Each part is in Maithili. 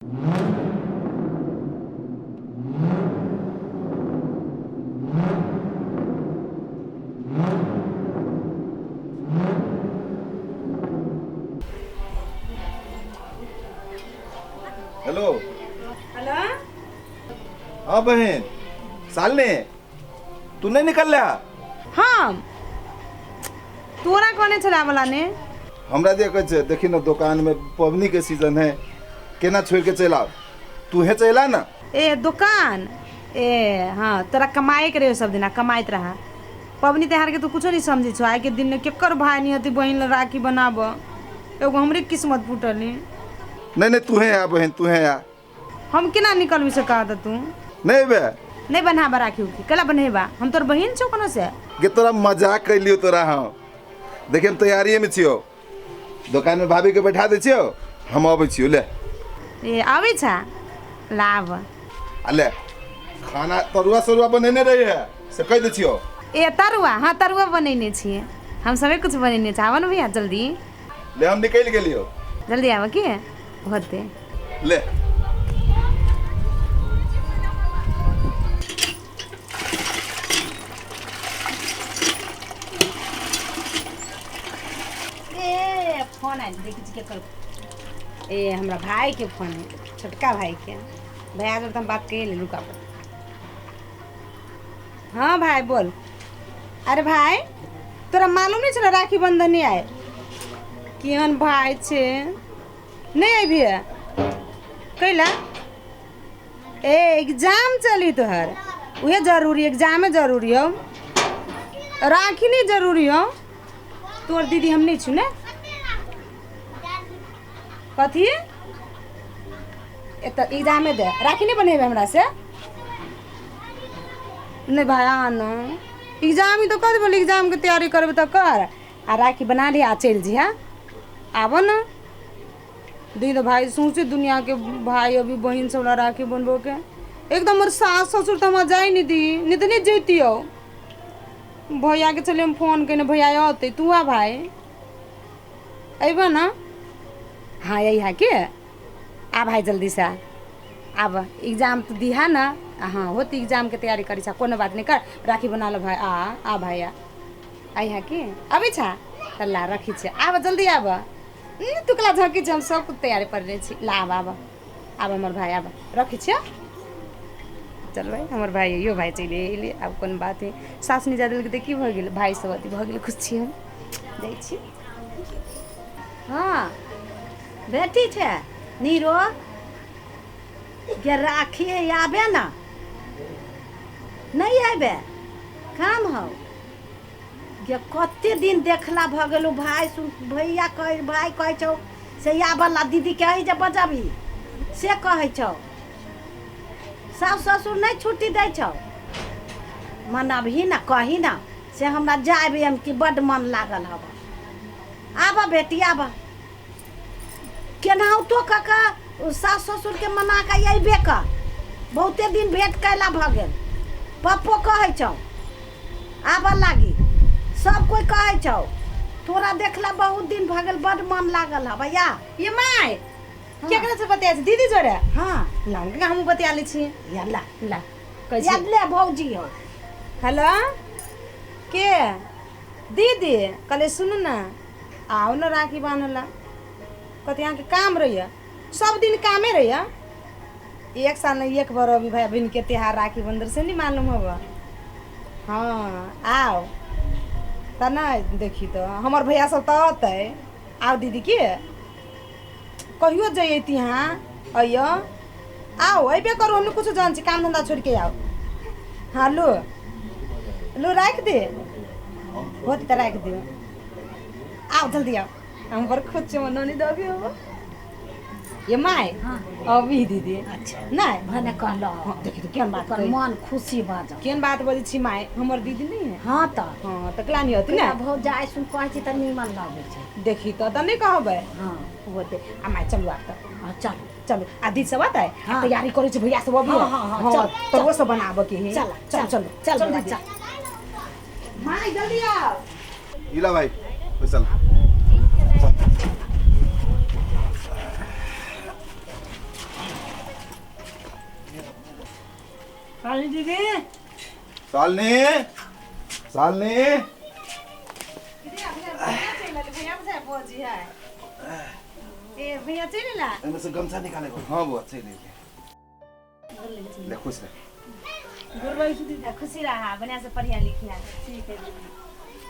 हेलो। हेलो। हाँ बहन सालने, तू नहीं निकल रहा? हम तोरा कोने छला वाला ने? हमरा जे कहै छै, देखी ना दुकान में पबनी के सीजन है, केना छोड़ के चलि आब, तूहे चलि आ ना। ए दुकान ए हाँ तोरा कमाए के रहे सब दिना कमाइत रहा। पबनी त्योहार के तू कुछो नहीं समझी छो। आइ के दिन में केकर भाई नहीं हती बहिन ला राखी बनाब, एगो हमरे किस्मत फूटल है। नहीं नहीं तूहे आ बहन, तूहे आ। हम केना निकलबी से कहा तू? नहीं बे नहीं बनाबा राखी उखी कला बनेबा, हम तोर बहिन छो कोनो से? गे तोरा मजाक कैलियो तोरा। हम देखे हम तैयारी में छियो, दुकान में भाभी के बैठा दे छियो, हम अबै छियो। ले ए आबै छा लाभ आ ले खाना तरुआ सरुआ बनेने रही है से कह दे छियो। ए तरुआ? हाँ तरुआ बनेने छियै हम, सबे कुछ बनेने छी। आबऽ ने भैया जल्दी। ले हम निकलि गेलियो। जल्दी आबऽ की होते। ले ए फोन आयल, देखै छी केकर। ए हमरा भाई के फोन है, छोटका भाई के। भैया जब हम बात कर ले रुका। हाँ भाई बोल। अरे भाई तोरा मालूम नहीं छलो राखी बंधन नहीं आए? केहन भाई छे, नहीं अबी है कैला? ए एग्जाम चली तोहर, उहे जरूरी एग्जामे जरूरी हो, राखी नहीं जरूरी हो। तोहर दीदी हम नहीं छु ने कथी? ए तऽ एग्जामे दे, राखी नहीं बनेबे हमरा से? नहीं भाई आ न एग्जाम ही तो कर बोल, एग्जाम के तैयारी करबे तऽ कर आ राखी बना लिहा आ चलि जइहा। आबऽ न दी तो भाई सौंसे दुनिया के भाई अभी बहिन सब ला राखी बनबो के एकदम। मोर सास ससुर तो हमरा जाय नहीं दी, नहीं तो नहीं जैतियो। भैया के चलिए हम फोन केने, भैया अतै तू आ भाई अबऽ न। हाँ यही है के आ भाई जल्दी से आब, एग्जाम तो दिहा न। हाँ होत एग्जाम के तैयारी करी छा, कोनो बात नहीं कर, राखी बना लो भाई। आ आ भाई आ आई है की अबै छा त ला रखी छे, आब जल्दी आब। तू कला झकी छे, हम सब कुछ तैयारी कर रहे छी। ला आब आब आब हमर भाई आब, रखी छे। चल भाई हमर भाई यो भाई चलि अयलै। आब कोन बात है, सास नहि जा देलकै तऽ की भऽ गेल, भाई सब अथी भऽ गेल, खुश छी हम। जाइ छी। हाँ बेटी छै नीरो गे, राखी है आबे ना? नहीं आबे काम हौ गे? कते दिन देखला भऽ गेलौ भाई। सुन भैया कह भाई कहै छौ से आबऽ ला दीदी के जे बजबही से कहै छौ। सास ससुर नहि छुट्टी दै छौ, मनबही ना कही ना से हमरा जायब हम कि बड्ड मन लागल हब। आबऽ बेटी आबऽ, केनाहुतो कऽ कऽ सास ससुरके मना कऽ अयबे कर। बहुते दिन भेँट कयला भऽ गेल। पप्पो कहै छौ आबऽ लागी, सब कोइ कहै छौ तोरा देखला बहुत दिन भऽ गेल, बड्ड मन लागल हँ भैया। ये my केकरा से बतिया छै? दीदी जोरे? हाँ। ला हमहूँ बतिया लै छी। या ला ला कहै छी। याद ले भौजी हो। हेलो के दीदी? कहले सुनू ने आउ ने राखी बान्हला। कहते अहाँके काम रहैया, सब दिन कामे रहैया, एक साल में एक बार अभी भाई बहन के त्योहार राखी बंधन से नहीं मालूम होब। हाँ आओ त नहीं देखी तो हमर भैया सब तो अतै। आओ दीदी के कहियो जैती। हाँ अइयो आओ, अबे करू, हम कुछ जान छी, काम धंधा छोड़ के आओ। हाँ लो लो राख दे, होत त राख दे, आओ जल्दी आओ। हम बड़ खुश छी, ननी दबी हो ये my. हाँ। अभी दीदी। अच्छा। नहीं भने कहलहुँ। हाँ, देखी तो केहन बात ओकर कहै। मन खुशी भऽ जाउ। केहन बात बजै छी my, हमर दीदी नहीं है? हाँ तऽ। हाँ तऽ कला नहीं होती ना। भौजाइ सुन कहै छी तऽ नीमन लगै छै। देखी तो तऽ नहीं कहबै। हाँ। होते आ my चलू आब तऽ। हाँ चल। चलू आ दीदी सब आता है। हाँ। तैयारी करै छी भैया सब अभी। हाँ, हाँ, हाँ, चल, तो वो सब बनाबऽ के है। चल, चल चल चल चल बौआ, दीदी। चल। My जल्दी आओ। इला भाई पैसा ला। सालनी दीदी। सालनी, सालनी। ए भैया चलि ला। एमे से गमछा निकाले। हाँ बुआ चलि अयली। ले खुश रह। गोर लगै छी दीदी। खुशी रहा, बढ़िया से पढ़िया लिखिया। ठीक है दीदी।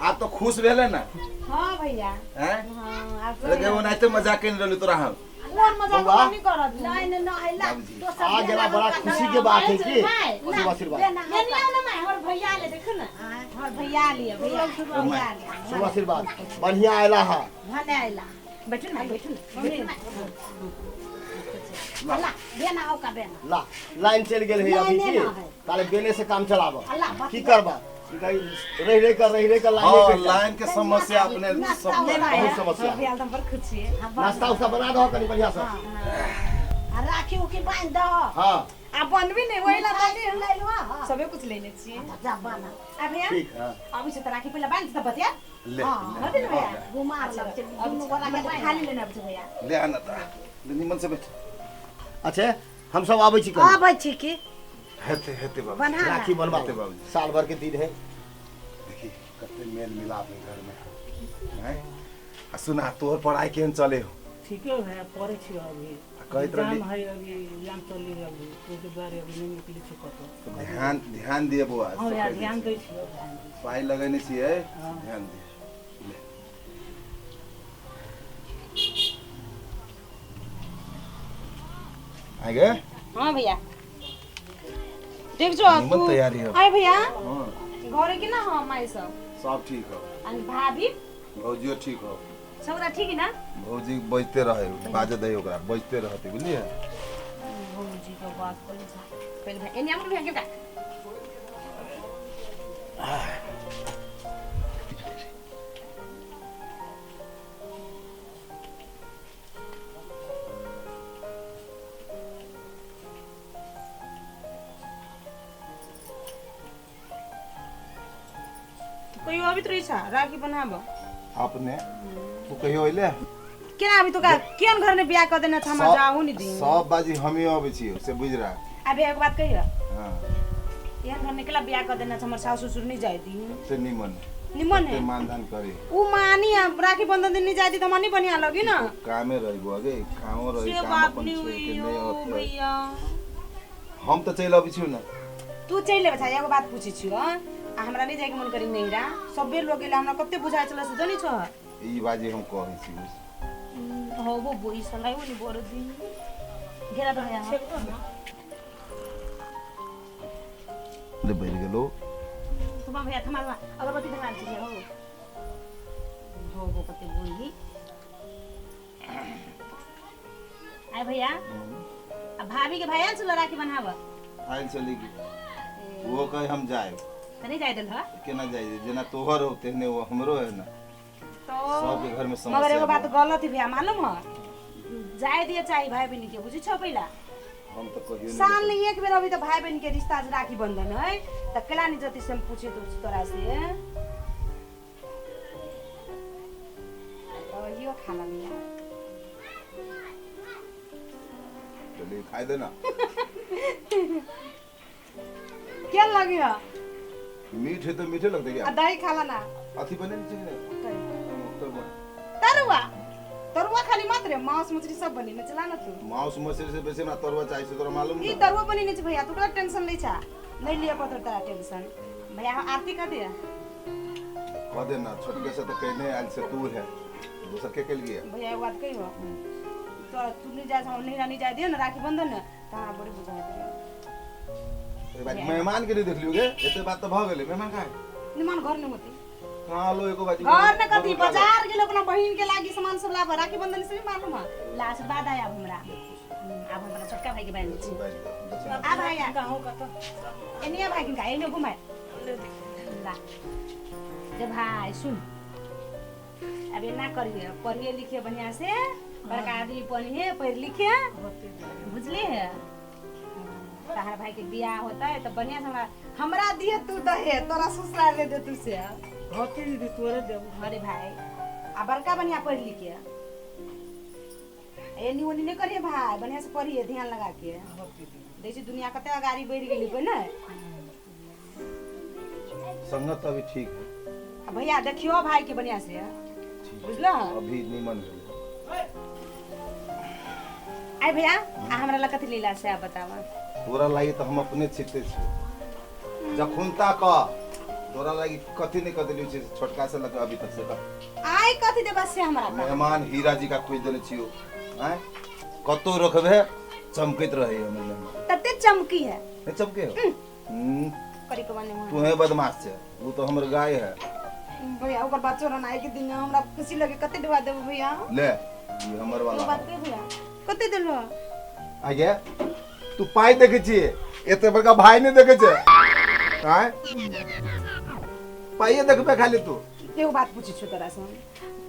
आप तो खुश भेले ना? हाँ भैया। हैं? हाँ आप। अरे ओनाहिते मजाक केने रहलू तोरा हम। कोन मजाक बौआ। नहीं करत? नहीं नहीं नहीं ला। बाबूजी। दोसर आ गेला, बड़ा खुशी के बात है की शुभ आशीर्वाद। ये नहीं ना मैं हमर भैया ले देखो ना, हमर भैया लिए भैया भैया लिए। शुभ आशीर्वाद, बढ़िया आयला है। भने आइला। बैठू ना, बैठू ना, बैठू ना। ला बेना हो का बेना। ला लाइन चल गेल है अभी लाइने की ना है। ताले बेने से काम चलाब। अल्लाह बात। की करबा, रह रह कर रह रह कर लाइन हाँ कटि जाए। लाइन के समस्या अपने सब बहुत समस्या। भैया एकदम बड़ खुश छियै। नाश्ता उस्ता बना दो कनी बढ़िया से। आ राखी उखी बांध दो। हाँ। आ बनबी नहीं वही ला ताली ले लो। हाँ। सबे कुछ लेने छियै। जा बना। आ भैया ठीक है। अभी से त राखी पहिला बांध त बतिया। ले। हाँ ने भैया? घुमा लग चल दुनू गोरा के बांध। खाली लेने आबै छै भैया। ले आना त ले निमन से बैठ। अच्छा हम सब आबै छी कनी। आबै छी की। हेते हेते बाबू। बना ला। राखी बनवा हेते बाबूजी। साल भर के दिन है। देखी कते मेल मिलाप है घर में हैं। आ सुना तोहर पढ़ाई केहन चले हो? ठीके है, पढ़ै छी अभी। आ कहैत रहली। एग्जाम है अभी, एग्जाम चली अभी, ओहिके दुआरे अभी नहीं निकलै छै कतौ। ध्यान ध्यान दिए बौआ। हाँ यार ध्यान दै छियै, ध्यान दै छियै। पाइ लगेने छियै, हाँ। ध्यान दिए। ले आ गए। हाँ भैया देख जो निमन तू तैयारी हो। आए भैया। हाँ। घरे के ना? हाँ माई सब सब ठीक हो। आणि भाभी? भौजियो ठीक हो। सब ठीक है ना? भौजी बजते रहे, बाजे दे ओकरा, बजते रहते बुझलिए। भौजी के बात करी छा पहिले भाई एने आउनु भैया के। कहियो अबित रही छा राखी बनाब? अपने तू कहियो अइले? केना अभी तो का केन घर ने बियाह क देने छ, हमरा जाहू नि दी। सब बाजी हमी अबै छियै से बुझ रहा। अबे एक बात कहियो। हाँ। एहन घर निकला बियाह क देने छ, हमर सासु ससुर नहीं जाय दी। से निमन निमन ते है। मानदान करे। उ मानी आ राखी बंधन दिन नहीं जाय दी त हमरा नहीं बढ़िया लगी ना। कामे रही बुआ गे, कामो रही से काम बात अपन नहीं छोड़ के हुई नहीं हो होत। भैया। हम तो चलि अबै छियौ ना। तू चलि ले बच्चा, एगो बात पूछै छियौ। आ हमरा नहीं जायके मन करी नैरा, सबे लोग गेला हमरा कते बुझाइ छल से जानी छ। ई बाजी हम कहै छी। हो वो बोई सलाई वो नि बोरो दिन घेरा तो भैया। ले बैठ गेलो। थमा भैया थमा, अगरबत्ती थमा छी हो हो वो कते बोली आय भैया। आ भाभी के भाई आयल छल राखी बनाब? आयल चली गई वो कहे हम जाए त नहीं जाय देल ह? केना जाय, जेना तोहर हो तेहने वो हमरो है ना। तो सबके घर में समस्या। मगर एगो बात बा। गलत है भैया मालूम है, जाय दिए चाही भाई बहन के बुझी छौ पहिला। हम तो कहियो नहीं। साल में एक बेर अभी तो भाई बहन के रिश्ता आज राखी बंधन है त केला नहीं जति से हम पूछे तो तोरा से तो यो खाला लिया। चलिए खाई देना। क्या लगी है? मीठ है तो मीठे लगते क्या? आ दही खाला ना। अथी बने नहीं चाहिए तरुआ। तरुआ तरुआ खाली मात्र मांस मछली सब बनी ने चला ना तू। मांस मछली से बेसी हमरा तरुआ चाहिए से तोरा मालूम ई ना। तरुआ बनी ने भैया, तू कला टेंशन ले छा नहीं लिया पतर तारा टेंशन। भैया हम आरती कर दे। कह देना छोटके से तो कहने आयल से तू है दोसर के कल गया। भैया एक बात कहियो तो तू नहीं जाए हम नहीं रानी जाए दियो ना राखी बंधन ना त हमरा बड़ी बुझा दियो। ए बात मेहमान के नहीं देख लियो गे, एते बात तो भ गेलै। मेहमान का निमन घर नहीं होती। कहाँ लो एको बाजी घर न कथी बाजार गेल अपना बहिन के लागी सामान सब लाब राखी बंधन से भी मालूम है। ला आशीर्वाद आया अब हमरा, अब हमरा छोटका भाई के बहन छी। आ भाई आ गाँव का तो एनिया भाई किनका एने घुमाए ला जे भाई सुन अब एना करिए पढ़िए लिखिए बढ़िया से, बड़का आदमी पढ़िए पढ़ लिखिए बुझलिए। तहार भाई के बियाह होता है तो बढ़िया से हमरा हमरा दिए तू दहे तोरा ससुराल ले दे तू से होती दीदी तोरे देबो। अरे भाई आ बड़का बढ़िया पढ़ लिखे एनी ओनी नहीं करिए भाई, बढ़िया से पढ़िए ध्यान लगा के। देखी दुनिया कते अगाड़ी बढ़ गेली पे ने। संगत अभी ठीक है। भैया देखियो भाई के बढ़िया से, बुझलो? अभी निमन भेल। आई भैया आ हमरा लग कथी लीला से आप बतावा। तोरा लागि तो हम अपने छिटते छी, जखुनता क तोरा लागि कथी नहीं कह देली छी, छोटका से लग अभी तक से का आई कथी देबा से हमरा मेहमान हीरा जी का खोज देले छियो। आय कतो रखबे चमकैत रहे हमर मेहमान, तते चमकी है। नहीं चमके हो। करी के बने तू है बदमाश छे, वो तो हमर गाय है भैया। ओकर बात छोड़ ना, के दिन हमरा खुशी लगे कते डुबा देबो भैया। ले ये हमर वाला बात के भैया कते देलो आगे तू पाई देखे छी, एते बड़का भाई नहीं देखे छे। आय पाइए देखबे खाली तू। एगो बात पूछै छु तोरा से,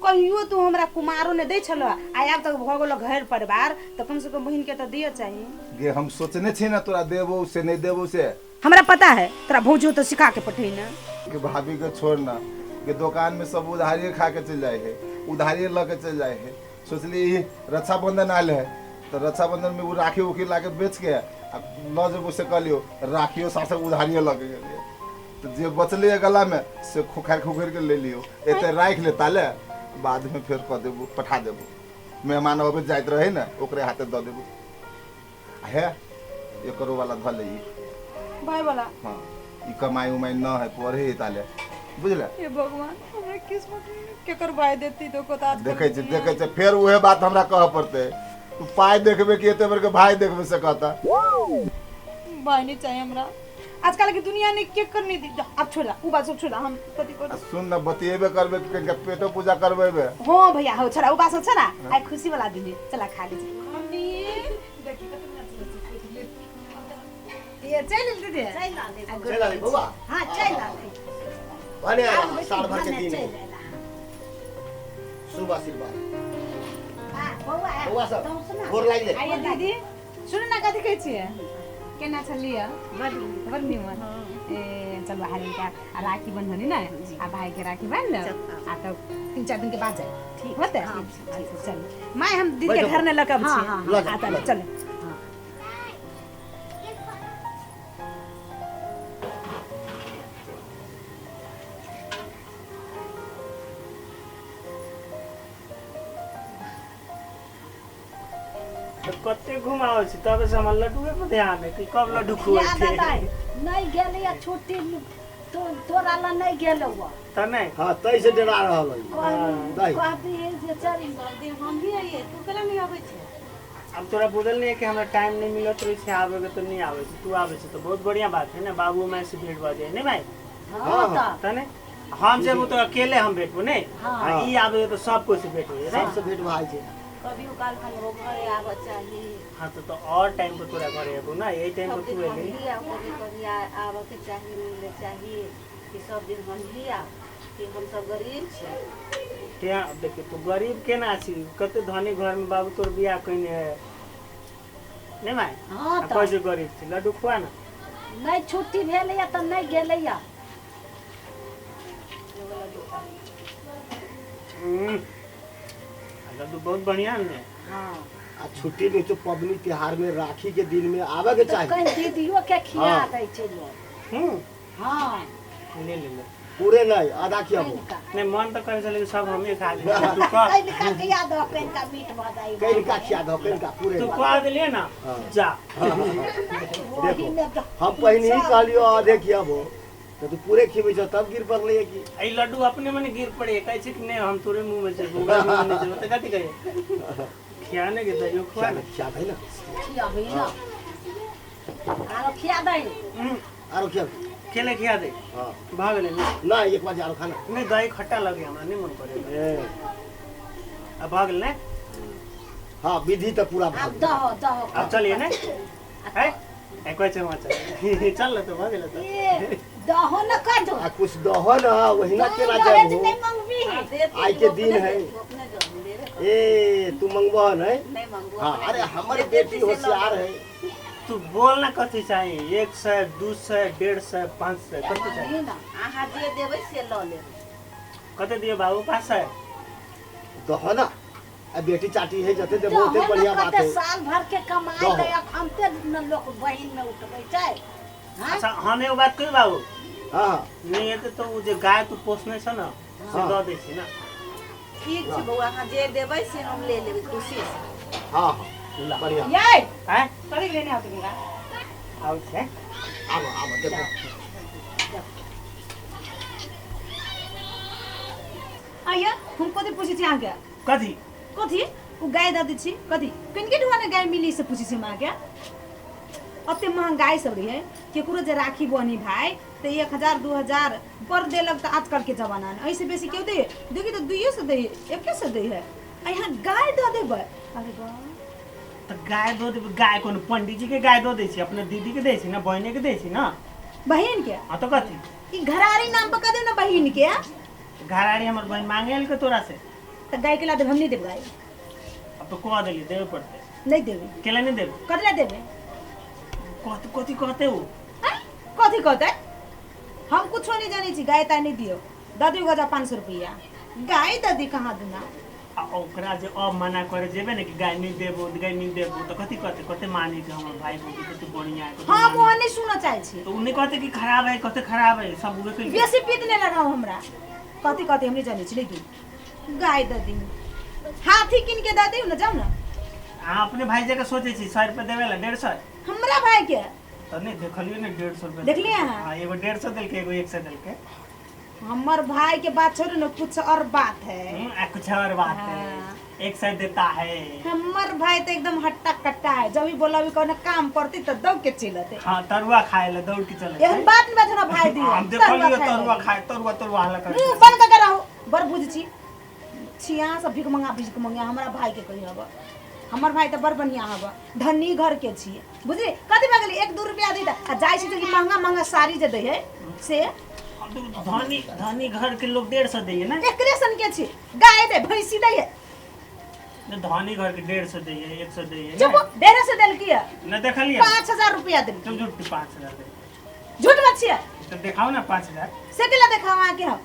कहियो तू हमरा कुमारो ने दै छलो, आ आब तक भ गेलो घर परिवार, त कम से कम बहिन के त दियो चाहिए। गे हम सोचने छी ना तोरा देबो से नहीं देबो से, हमरा पता है तोरा भौजो तो सिखा के पठै ना कि भाभी के छोड़ ना के दुकान में सब उधारिये खा के चल जाए है, उधारिये ल के चल जाए है। सोचली रक्षाबंधन आयल है तो रक्षाबंधन में वो राखी उखी ला के बेच के ल जेबो से कहलियो राखियो साथ उधारिये ल के गेलियो, तो जे बचले गला में से खोखर खोखर के ले लियो, एते राख ले ताले बाद में फिर कह देबो पठा देबो, मेहमान अबे जाइत रहे ना ओकरे हाथे the देबो। हे एकरो वाला ध ले भाई वाला। हां ई कमाई उमाई न है पढ़े ताले, बुझले? हे भगवान हमरा किस्मत में केकर भाई देती तो को तात देखै छै देखै छै फेर उहे बात हमरा कह पड़ते, तू पाई देखबे कि एते बड़के भाई देखबे से कहता भाई नहीं चाहिए हमरा। आजकल की दुनिया ने के करनी दी, अब छोड़ा उ बात सब छोड़ा, हम कथि कर सुन न बतिएबे करबे कि पेटो पूजा करबेबे। हां भैया हो छोड़ा उ बात सब छोड़ा, आई खुशी वाला दिन है, चला खा लीजिए। मम्मी देखी कत नाच नाच ये चल दीदी चल आले चल आले बउआ। हां चल आले भने साल भर के दिन है, शुभ आशीर्वाद। हां बउआ बउआ सब गोर लागले। आइए दीदी सुन ना कथि कहै छियै, केना छलियै? बड़ निमन। ए चलू हारी का राखी बंधनी ना, आ भाई के राखी बांध लो, आ तब 3-4 दिन के बाद जाए ठीक होते। चल my हम दीदी के घर ने लकब छी। आ चल चल कते घुमावे छी तब से हमर लड्डूए पर ध्यान है कि कब लड्डू खुएते। नहीं गेलै आ छुट्टी तो तोरा ला नहीं गेलौ त नहीं। हां तै से डरा रहल है। कहबी जे चल दिन हम भी आइए, तू केला नहीं आबै छै? अब तोरा बुझल नहीं है कि हमरा टाइम नहीं मिलत रहे छै आबे के, तो नहीं आबै छै। तू आबै छै तो बहुत बढ़िया बात है ना, बाबू माय से भेंट भ जाए नहीं भाई? हां त नहीं हम जेबो तो अकेले हम भेटबो नहीं, आ ई आबे तो सब कोई से भेट हो जाए, सब से भेंट भा छै। कभी काल हमरो घरे आबऽ चाही। हां तो और टाइम पर तोरा घरे आबो ना, यही टाइम पर तू एली। कभी कभी आबऽ के चाही, मिले चाही कि सब दिन हम भी आब, कि हम सब गरीब छी। क्या देखिए तू गरीब केना छी, कते धनी घर में बाबू तोर बियाह कइने है नहीं माय? हां त कैसे गरीब छी, लड्डू खुआ ना। नहीं छुट्टी भेलैया त नहीं गेलैया। लड्डू बहुत बढ़िया है। हां आ छुट्टी में तो पबनी त्योहार में राखी के दिन में आवे के चाही। कहीं दीदियो के खिया दै छै लोग। हां ले ले ले पूरे नहीं आधा खियाबो नहीं, मन तो करे छले सब हमें खा ले। तू कह कहीं खिया दो, कहीं मीट भ जाई, कहीं का खिया दो, कहीं का पूरे तू कह देलिए ना जा। देखो हम पहिने ही कहलियो आधे खियाबो तो तू पूरे खिबै छ तब गिर पड़लै कि ई लड्डू अपने मने गिर पड़े, कहै छै कि नहीं हम तोरे मुंह में छै, ओकरा मुंह में नहीं छै, त कथि कहे खियाने के दइयो खुआ ना, खिया दे ना, खियाबी ना, आरो खिया दे, आरो खिया केले खिया दे। हां भाग ले ना एक बार आरो खाना नहीं, दही खट्टा लगे हमरा नहीं मन करे। अब भाग ले। हां विधि त पूरा भाग अब दहो दहो अब चलिए ने है एक बार चल चल चल ले तो भाग ले तो दहो न कर दो आ कुछ दहो ना वही ना केना जाबो नहीं मंगबी आई के दिन है ए तू मंगबो नहीं नहीं मंगबो। हां अरे हमर बेटी होशियार है। तू बोल ना कथि चाहिए, 100 200 150 500 कथि चाहिए? अहाँ जे देबै से ल लेबै। कते दियो बाबू? 500 दहो ना आ बेटी चाटी है जते देबो ओते बढ़िया बात है। साल भर के कमाई दहो। दे अखनते न लोक बहिन में उठबै छै। हाँ? अच्छा हम एगो बात कही बाबू, हां नहीं हेतै तऽ ओ जे गाय तू पोसने छ न से हाँ। दऽ दै छी ना। ठीक छै बौआ, अहाँ जे देबै से हम ले लेबै खुशी से। हां हां बढ़िया। ये आँय कथी लेने आओ तुमरा? आबै छै। आबो आबो देखो। आइया हम कथी पूछै छी अहाँके? कथी कथी उ गाय दऽ दै छी कथी किनके ढुआने गाय मिली से पूछै छी हम अहाँके? अते महंगाई सब रहे केकरो जे राखी बनी भाई तो 1000 2000 पर देलक। तो आजकल के जमाना में ऐसे बेसी क्यों दे देखी तो 200 दे 100 दे है, आ यहाँ गाय दऽ देबै। अरे वाह, तऽ गाय दऽ देबै? गाय कोनो पंडीजी के गाय दऽ दै छी? अपना दीदी के दै छी ना, बहिने के दै छी ना। बहिन के? हाँ तो कथी ई घरारी नाम पर कह देब ना बहिन के। घरारी हमर बहिन मांगे के तोरा से? तो गाय के ला देब, हम नहीं देब गाय। अब तो कह देली देबे पड़तै। नहीं देबै। केला नहीं देबै? कथी ला देबै? कथी कथी कहते हो? आँय? कथी कहतै? हम कुछो नहीं जानै छी। गाय ताय नहीं दियौ, दऽ दियौ गजा 500 रुपैआ गाय दऽ दी कहाँ दूना। आ ओकरा जे अब मना करे जेबे ने कि गाय नहीं देबो, गाय नहीं देबो, तो कथी कहते? कते माने के हमर भाई भौजी कते बढ़िया है, कते हम माने। वहाँ नहीं सुनऽ चाहै छी। तो उ नहीं कहते कि खराब है? कते खराब है सब उहे कहि बेसी पीत नहीं लगाओ हमरा। कथी कहते हम नहीं जानै छी। नहीं दी गाय दऽ दी, हाथी किन के दऽ दियौ ने, जाउ ने। अहाँ अपने भाई जगह सोचै छी 100 रुपया देबे ला 150? हमरा भाई के तऽ नहीं देखलियै ने 150 रुपया। देखलियै अहाँ? हाँ, एगो 150 देलकै एगो 100 देलकै। हमर भाई के बात छोड़ू ने, कुछ और बात है। आ कुछ और बात हाँ। है, 100 देता है। हमर भाई तो एकदम हट्टा कट्टा है, जब भी बोला भी कोनो काम पड़ती तो दौड़ के चलते। हाँ तरुआ खाए ला दौड़ के चले। एहन बात नहीं बात हमरा भाई दी। हम देखलियै तरुआ खाए, तरुआ तरुआ हल्ला करे। मुंह बंद करके रहो, बड़ बुझ छी छिया सब भीख मंगा भीख मंगा। हमरा भाई के कही हब, हमर भाई तो बड़ बढ़िया हब, धनी घर के छी बुझली। कथी भए गेलै 1-2 रुपया दी आ जाइ छी तऽ महंगा महंगा साड़ी जे दै है से। धनी धनी घर के लोग 150 दैए ना? एकरे सन के छी, गाय दे भैंसी दै है। धनी घर के 150 दैए 100 दैए। चुप, 150 देलकी है न देखलियै? 5000 रुपया देलकी। चल झूठ, 5000 दे। झूठ बात छियै? तो देखाओ ना 5000। से केला देखाओ अहाँके? हम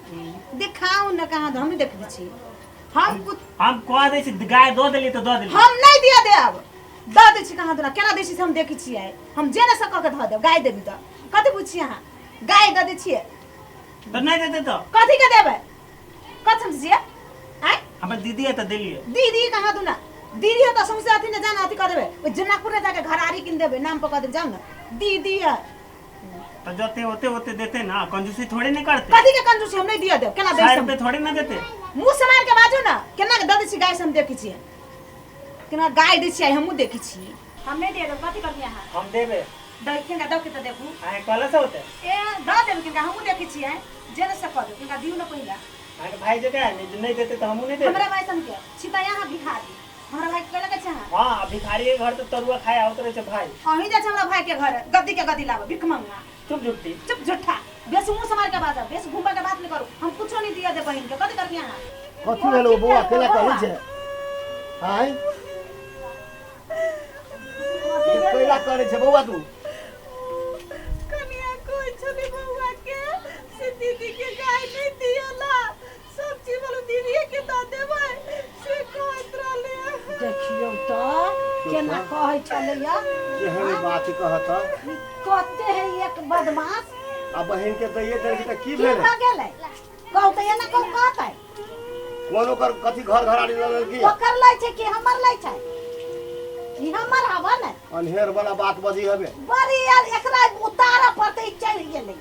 देखाउ न कहाँ, हम नहीं देखबै छी। हम कुछ हम कह दै छी गाय दऽ देली तऽ दऽ देली। हम नहीं दिया देब, दऽ दै छी कहाँ दूना केना दै छी से हम देखै छियै। हम जे ने से कऽ के धऽ देब। गाय देबी तऽ कथी बुझ छी अहाँ? गाय दऽ दै छियै तऽ नहीं देते तऽ कथी के देबै? कथी समझै छियै आँय? हमर दीदी है तऽ देलियै। दीदी कहाँ दूना दीदी है तऽ सौंसे अथी ने जाना अथी कऽ देबै। ओहि जनकपुर ने जाके घरारी कीन देबै, नाम पर कऽ देबै, जाउ ने दीदी है। तो जते होते होते देते ना, कंजूसी थोड़े नहीं करते। कथी के कंजूसी? हम नहीं दिया देब, केना दै 100 छी हम? रुपये थोड़े ना देते। मुँह समार के बाजू ना, केना के दऽ दै छी गाय से हम देखै छियै केना गाय दै छियै, हमहूँ देखै छियै। हम नहीं दिया देब, कथी करबै अहाँ? हम देबे। दै किनका दऽ के तऽ देखू। अहाँ कहला से होते? ए दऽ देब किनका, हमहूँ देखै छियै जे ने से कऽ देब। किनका दियौ ने पहिला। अहाँके भाई जगह है नहीं, नहीं देते तो हमहूँ नहीं देते। हमरा भाई सन के छी तऽ यहाँ भिखारी, हमरा भाई के कहलक छै अहाँ? हाँ भिखारी के घर तो तरुआ खाए आवत रहे छै भाई। अहीं जाइ छै हमरा भाई के घर गद्दी के गद्दी लाबऽ भिख मंगा। चुप झूठी। चुप झूठा, बेस मुँह समार के बाजब, बेस घुमबा के बात नहीं करू। हम कुछो नहीं दिया दे बहिन के, कथी करबी अहाँ? कथी भेलो बौआ अकेला कहै छै? आँय कैला करै छै बौआ तू? कनिया कहै छलै बौआ के से दीदी के गाय नहीं दियला, सब चीज बोलो दीदी के दऽ देबै से कहैत रहलै। देखियौ तऽ केना कहै छलैया। केहन बात कहत? कते है एक बदमाश। आ बहिन के दैये देलकी तऽ की की भेलै? भऽ गेलै कहू तऽ? एना कहू कहतै? कोन ओकर कथी घर घराड़ी लऽ लेलकी? ओकर लै छै कि हमर लै छै? ई हमर हवा ने। अन्हेर वाला बात बजी हबे। बड़ी यार एकरा उतारऽ पड़तै, ई चढ़ि गेलै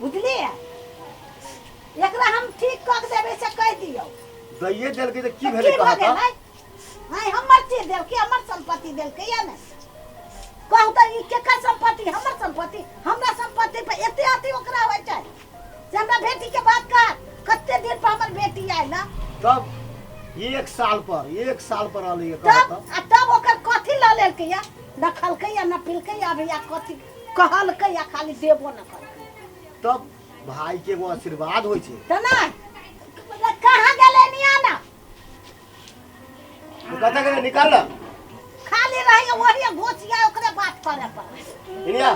बुझलियै? एकरा हम ठीक कऽ के देबै से कहि दियौ। दैये देलकी तऽ की तऽ भेलै की भऽ कहत? गेलै? आँय हमर चीज देलकै, हमर संपत्ति देलकै या ने? कहू तऽ ई केकर संपत्ति? हमर संपत्ति। हमरा संपत्ति पर एते अथी ओकरा होइ छै से हमरा बेटी के बात कर। कते दिन पर हमर बेटी आयल ना। तब 1 साल पर 1 साल पर रहलै तब कहत। आ तब ओकर कथी लऽ लेलकै या? न खलकै या न पिलकै या भैया कथी कहलकै या खाली देबो न करलकै। तब भाई के एगो आशीर्वाद होइ छै। तऽ नहि कहाँ गेलै निया ना? तो कतऽ गेलै निकाल न। खाली रही वही घोसिया ओकरे बात करे पर। इनिया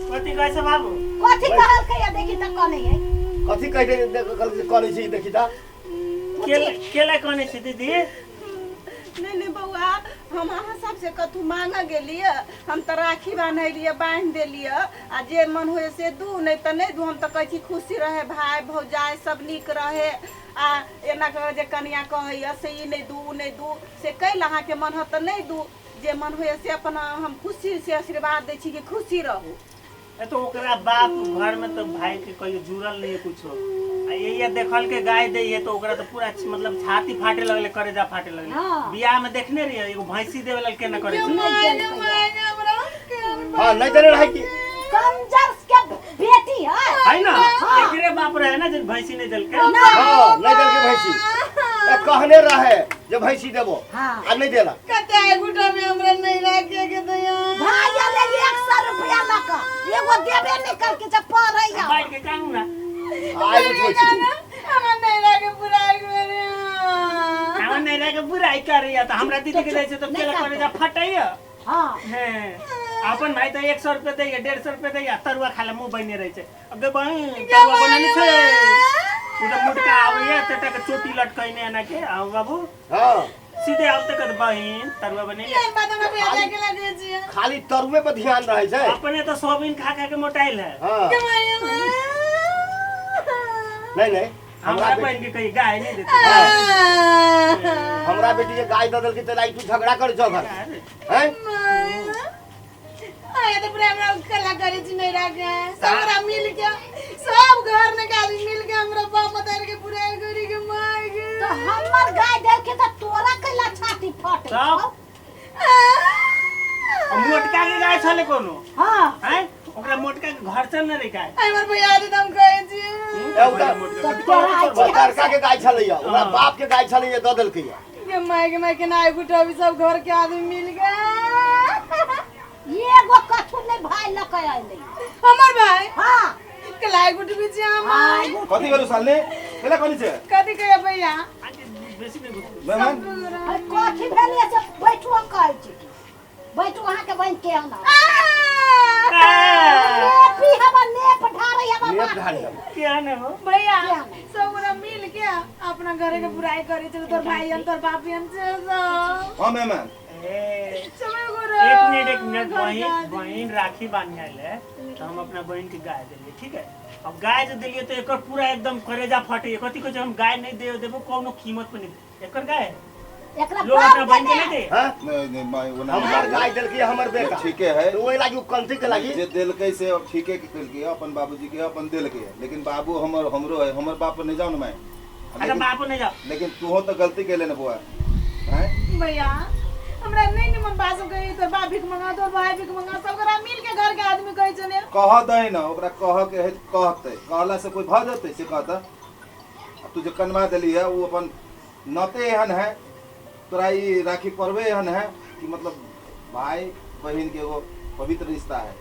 कथी कहै छै बाबू? कथी कहलकै या देखी तऽ कने है। कथी कहि दे करै छै देखी तऽ। केला कहने छी दीदी? नहीं नहीं बउआ, हम अहाँ सबसे कथू मांगे गेलियै, हम तऽ राखी बान्हलियै, बान्हि देलियै, आ जे मन होय से दू, नहीं तऽ नहीं दू। हम तऽ कहै छी खुशी रहे भाई भौजाई सब नीक रहे, आ एना कह जे कनिया कहैया से ई नहीं दू उ नहीं दू, से कैल अहाँके मन होत तऽ नहीं दू, जे मन होय से अपन हम खुशी से आशीर्वाद दै छी कि खुशी रहू। ए तो ओकरा बाप घर में तो भाई के कहियो जुड़ल नहीं है कुछो, आ ये देखल के गाय दे है तो ओकरा तो पूरा मतलब छाती फाटे लगले, करेजा फाटे लगले। हाँ। बियाह में देखने रहिए एगो भैंसी देवे लगल केना करे छै। हां नहीं देने रहे की कंजर के बेटी है है ना? एकरे बाप रहे ना जे भैंसी नहीं देलके। हां नहीं देलके भैंसी, ए कहने रहे जे भैंसी देबो। हाँ। आ नहीं देला। कते गुटा में हमरा नहीं राखे के दया भाई ले 100 रुपया लक एगो देबे नहीं करके जब पढ़ैया बैठ के कहू ना आइ उठबै छी। हमरा नहीं राखे बुराई मेरे। हमरा नहीं रहे के बुराई करैया त हमरा दीदी के दै छै त केला करेजा फटैया। हां हैं अपन भाई तो 100 रुपया दैया, 150 रुपया दैया, तरुआ खाला मुंह बने रहे छै। अगे बहिन तरुआ बनने छै, उ त मुटका आबैया तटा के चोटी लटकैने एना के आउ बाबू। हां सीधे आब तक बहिन तरुआ बनेले। ये बात हमरा भैया के लगे छी, खाली तरुए पर ध्यान रहे छै। अपने तो सोयाबीन खा खा के मोटाइल है। हां नहीं नहीं हमरा बहिन के कहीं गाय नहीं देते। हमरा बेटी के गाय दे देलके त लाई तू झगड़ा कर छौ घर हैं? आया तो पूरा हमरा कला करे छी नहीं राखे, सब मिल के सब घर में के आदमी मिल के हमरा बाप मतार के पूरा करी के मार के। तो हमर गाय देल के त तोरा कैला छाती फटे तब मोटका के गाय छले कोनो? हां हैं ओकरा मोटका के घर से न रे गाय। हमर भैया दे हम कहै छी ए ओकरा लड़का के गाय छलैया, ओकरा बाप के गाय छलैया द देलकैया। के my के ना गुटा भी सब घर के आदमी मिल गए। एगो कथू नहीं भाई लक आइले हमर भाई। हां कलाई गुट भी छी हम। कथि गेलु सालने केला कहली छै? कथि कहिया भैया? बेसी नहीं मेहमान अरे कथि भेलै से बैठू, हम कहै छी बैठू अहाँ के बहिन के आना नेपी हवा नेप ढारै हवा नेप ढारै के आने हो भैया। सब गोरा मिल के अपना घरे के बुराई करे छै, तोर भाई हम तोर बाप हम छै सब। हां मेहमान एक मिनट एक मिनट, बहिन राखी बांधे आयल है तो हम अपना बहिन के गाय देलिए, ठीक है? अब गाय जो दिलिए तो एकर पूरा एकदम करेजा फटे, कथी कहै छै हम गाय नहीं दे देबो कोनो कीमत पर नहीं, एकर गाय है एकरा लोग अपना बहिन के नहीं दे। हां नहीं नहीं माई ओना हमर गाय देलकी हमर बेटा ठीके है तो ओइ लागी कंथी के लागी जे देलकै से अब ठीके के केलकै, अपन बाबूजी के अपन देलकै, लेकिन बाबू हमर हमरो है, हमर बाप पर नहीं जाओ ना मैं। अच्छा बाप नहीं जाओ, लेकिन तू तो गलती केले ना बुआ। हैं भैया हमरा नहीं निमन बात सब कही, तोर बाप भीख मंगा तोर भाई भीख मंगा, सब गोरा मिल के घर के आदमी कहै छै ने। कह दे ना ओकरा, कह के है कहते, कहला से कोई भ जेतै से कहता। तू जे कनवा देली है वो अपन नाते एहन है, तोरा ई राखी पर्वे एहन है कि मतलब भाई बहिन के एगो पवित्र रिश्ता है,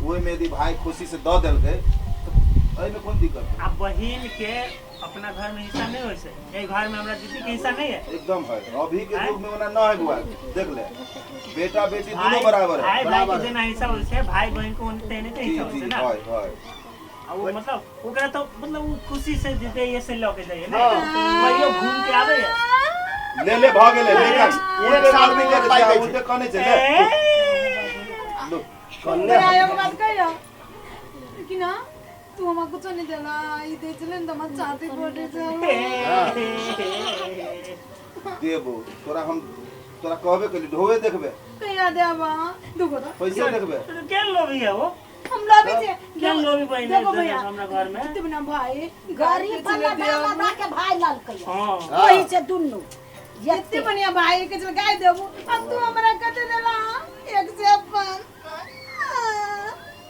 ओहि में यदि भाई खुशी से दऽ देलकै तो एहिमे कोन दिक्कत है? आ बहिन के अपना घर में हिस्सा नहीं होय छै, एहि घर में हमरा दीदी के हिस्सा नहीं है। एकदम है, अभी के युग में ओना न है बुआ, देख ले बेटा बेटी दोनों बराबर है, भाई भाई के जेना हिस्सा होय छै, भाई बहिन के ओनते नहीं हिस्सा होय छै ना। हां हां आ वो मतलब ओकरा तो मतलब वो खुशी से दे ये से लके जाइए ना, कहियो घूम के आवे ले ले भ गेलै लेकिन एक साल में के पाई दै छै कहने छै ले लो कन्ने एगो बात कहियो कि ना तू हमरा कुछो नहीं देला, ई दे छले न त हमर छाती फटे छै। देबो तोरा, हम तोरा कहबे केली ढोवे देखबे कहिया देबा दुगो तो पैसा देखबे के लोभी है वो, हम लोभी छे के लोभी बहिन देखो भैया हमरा घर में कितना ना भाई गरीब वाला दादा के भाई ललकै। हां ओही छै दुन्नू एते बढ़िया भाई के चल गाय देबो, अब तू हमरा कते देला एक से अपन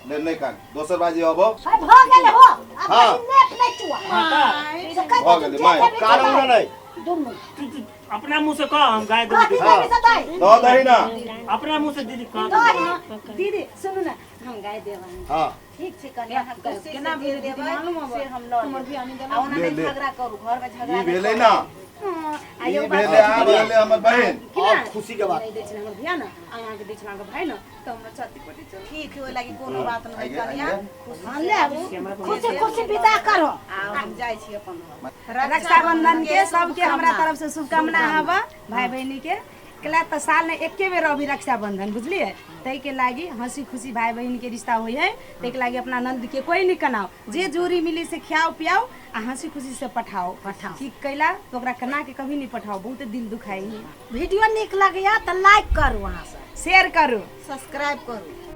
ले नहीं कान दोसर बाजी अबो भ गेल हो। अब नेट नहीं चुआ भ गेलै my कान उना नहीं दुन्नू तू अपना मुंह से कह हम गाय दे दे दही ना अपना मुंह से दीदी कह दीदी सुनू ना हम गाय देबनि। हाँ। ठीक छै कनिया, अहाँ खुशी से केना जे भेलै दीदी देबै मालूम हबे? से हम लऽ हमर लेबै। बियाह नहि देलक। आ ओना ले, नहि ले। झगड़ा करू, घर में झगड़ा ई नहि भेलै करू। ना। हाँ, आ ई यौ बात भेलै आ भेलै हमर बहिन। अब खुशी के बात। नहीं दै छलै हमर भैया ने, आ अहाँके दै छलै अहाँके भाय ने, तऽ हमरा छाती पटी चल। ठीक है, ओहि लागी कोनो बात नहि आइए, कनिया, आइए। खुशी हाँ, से ले आबू। रहू। खुशी खुशी विदा करो। आ हम जाइ छी अपन घर। रक्षाबंधन के सबके हमरा तरफ से शुभकामना हवा भाई बहिनी के। कला तऽ साल में एके बेर अभी रक्षाबंधन, बुझलिए? ताहि के लागी हंसी खुशी भाई बहिन के रिश्ता होइ है। ताहि के लागी अपना नंद के कोई नहीं कनाओ, जे जोरी मिली से खियाओ पियाओ आ हंसी खुशी से पठाओ। पठाओ। की कैला तो ओकरा कना के कभी नहीं पठाओ, बहुत दिल दुखाई है। वीडियो नीक लगैया तऽ लाइक करू, अहाँ सब शेयर करू, सब्सक्राइब करू।